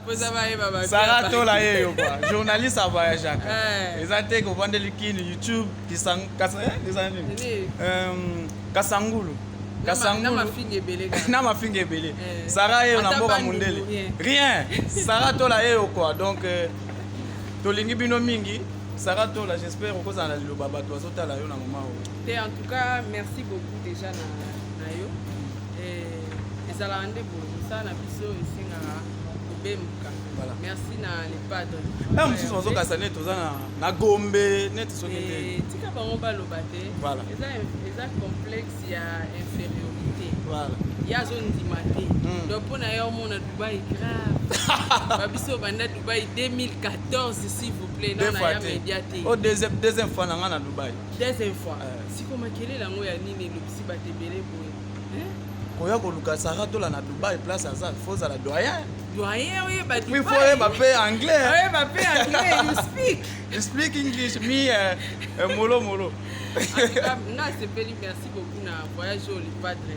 Poza bayeba ba Sara Tola ye yo quoi. Journaliste a voyageaka. Eh. Eza te kovandeli kini YouTube kisang kasa eh, eza nini? Nini? Kasangulu. Na Kasangulu. mafinga ebele kaka. Na mafinga ebele. Eh. Sara ye na Ata mboka bandundu, mundele. rien. Rien. Sara Tola ye yo quoi. Donc tolingi bino mingi. Sara Tola, j'espère okozala na liloba bato bazotala yo na mama oyo. Te, en tout cas, merci beaucoup déjà na yo. Eh, ezalaka nde boye, mosala na biso esengaka kobembuka. Voilà. Merci na le padre. Eh, mosusu bazokasa neti toza na Gombe neti soki nde. Eh, tika bango baloba te. Voilà. Eza complexe ya infériorité. Voilà. Ye azondima te. Donc mpo na ye omona Dubai grave. Babiso banda Dubai 2014, s'il vous plaît. Deux Non, na fois ya te. média te. Oh, deuxième fois na nga na Dubai. Deuxième fois. Eh. Siko makelele yango ya nini elobisi bato ebele boye? Hein? Koya koluka Sara Tola na Dubai, place aza, faut ozala doyen. Doyen, oyeba Puis faut oyeba mpe anglais. Oyeba mpe anglais, you speak. You speak English, me molo molo. En tout cas, nga asepeli, merci beaucoup na voyage oyo le padre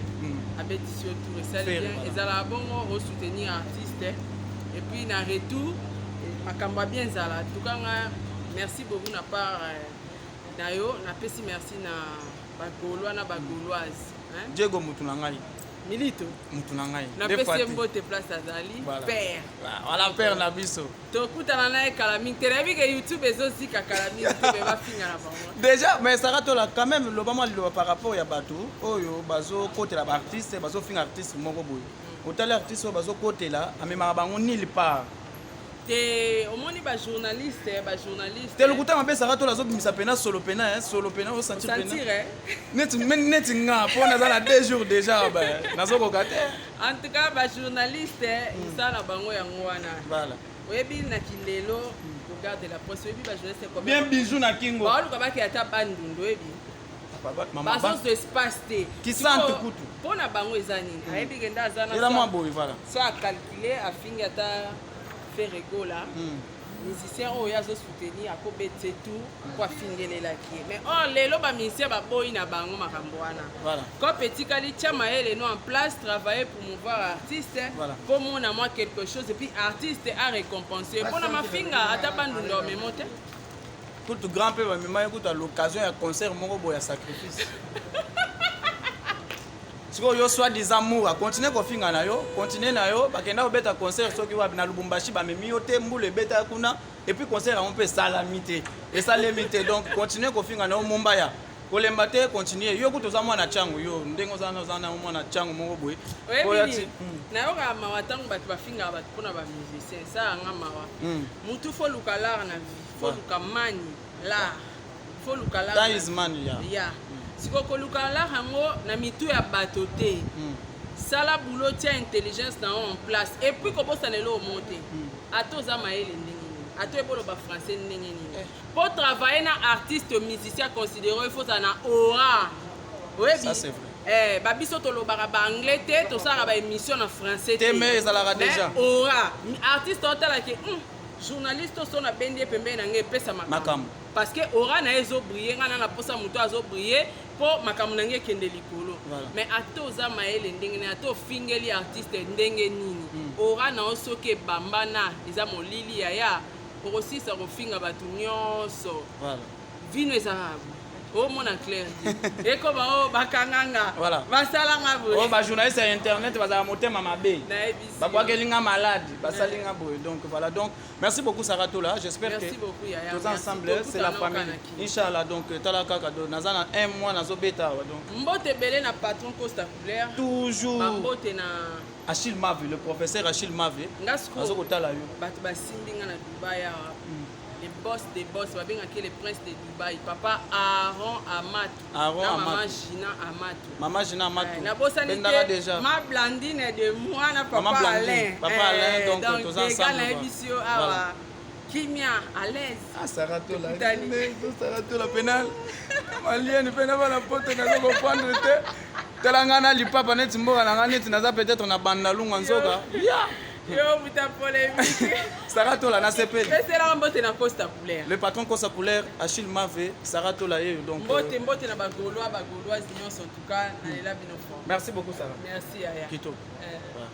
abetisi yo tour, esali Faire, bien. voilà. Ezalaka bongo, osoutenir artiste et puis na retour makambo ya bien ezala. En tout cas nga merci beaucoup na part na yo, napesi merci na bagaulois na bagauloise, hein? Diego mutu na ngai. Milito. Mutu na ngai. Deux Napesi fois ye te. mbote place azali. Voilà. Père. Voilà, père na biso. Tokutana na ye kala mingi te, nayebi ke YouTube ezozika kala mingi te, me bafinga na bango. Déjà, mais Sara Tola, quand même, loba mwa liloba par rapport ya bato oyo bazokotela baartiste, bazofinga artiste moko boye. Otali artiste oyo bazokotela, amemaka bango nulle part. Te, omoni bajournaliste, bajournaliste. Te, lokuta mabe, Sara Tola azobimisa pena solo pena, hein, solo pena osentir pena. Sentir, eh? Neti nga mpo naza na 2 jours déjà, ba nazokoka te. En tout cas, bajournaliste, mosala na bango yango wana. Voilà. Oyebi na kilelo regarde la presse, oyebi bajournaliste Bien, bijou na kingo. Baoluka baki ata bandundu, oyebi Mama, bazozwa espace te. Kisantu Sikoyo, kutu. mpo na bango eza nini? Ayebi ke nde aza na Ela mwa boye, voilà. So acalcule, afingi ata Ferre Gola, musicien oyo azosoutenir, akobeti tout po afingelelaki ye. Mais or lelo bamusicien baboyi na bango makambo wana. Voilà. Cope etikali, tia mayele no en place, travailler, promouvoir artiste Voilà. po mona mwa quelque chose et puis artiste a récompense mpona mafinga ata bandunda omemo te. Kutu grand mpe bamema ye kutu à l'occasion ya concert moko boye ya sacrifice. Sikoyo yo soi disant mour akontinue kofinga na yo, continue na yo. Bakenda kobeta concert soki wapi na Lubumbashi, bamemi yo te, mbula ebeta kuna et puis concert yango mpe esalami te, esalemi te. Donc continue kofinga na yo, mombaya kolemba te, continue. Yo kutu oza mwana ntango, yo ndenge oza na, oza na mwana ntango moko boye. Oyo Oyebi nini? Nayokaka mawa ntango bato bafingaka bato mpona bamusicien, esalanga mawa. Mutu faut luka l'art na vie, faut luka mani l'art, faut luka l'art That na is vie. money, yeah. Ya sikoyo koluka l'art yango na mitu ya bato te. Sala boulot, tia intelligence na yo en place et puis kobosana eloko moko te. Ata oza mayele ndenge nini, ata oyeba oloba français ndenge nini, mpo travailler na artiste musicien considéré, il faut ozala na aura, oyebi. Ça, c'est vrai. Eh, babiso tolobaka baanglais te, tosalaka baémission na français. Te, mais ezalaka Mais déjà. aura artiste otalaki, journaliste oso nabendi ye pembeni na ngai, epesa makambo. Makambo. Parce que aura na ye ezobrille, ngai na naposa moto azobrille mpo makambo na ngai ekende likolo. Voilà. Mais ata oza mayele ndenge nini, ata ofingeli artiste ndenge nini, aura na yo soki ebambana, eza molili, yaya, okosilisa kofinga bato nyonso. Voilà. Vino ezalaka omona clair te, ekoma oyo bakanganga, Voilà. basalanga boye. Oyo bajournaliste ya internet bazala motema mabe. Nayebisi. Babwakeli nga malade, basali nga boye. Donc voilà, donc merci beaucoup Sarah Tola, j'espère Merci que beaucoup, Yaya. toza Merci. ensemble, c'est la Tokutana famille. okanaki. Inchallah. Donc tala kaka, do naza na un mois nazobeta awa, donc Mbote ebele na patron Costa Couleur. Toujours. Bambote na Achille Mave, le professeur Achille Mave. Nga sikoyo Azokotala yo. Bato basimbi nga na Dubai awa, le boss des boss, babengaki le prince de Dubai, papa Aaron Amatu. Aaron Na mama Amatu. Gina Amatu. Mama Gina Amatu. Eh, nabosani Bendaka te déjà. Ma Blandine de moi na papa Mama Blandine, Alain. Papa Eh, Alain, donc, toza dega ensemble, nayebisi yo quoi. awa. Voilà. Kimia, à l'aise. Ah, Sarah Tola. Tokutani. Sarah Tola penal. Malienne pena bana poto nazo comprendre te. Tala nga na lipapa neti mboka na nga, neti naza peut-être na bandalungwa nzoka. Ya. Yo muta polémique. Sarah Tola, nasepeli. Eselaka mbote na Costa Couleur. Le patron Kosa Couleur, Achille Mave, Sarah Tola ye donc. Mbote, mbote na bagaulois, bagauloise nyonso, en tout cas nalela bino fort. Merci beaucoup, Sarah. Merci, yaya. Kitoko. Eh. Ouais.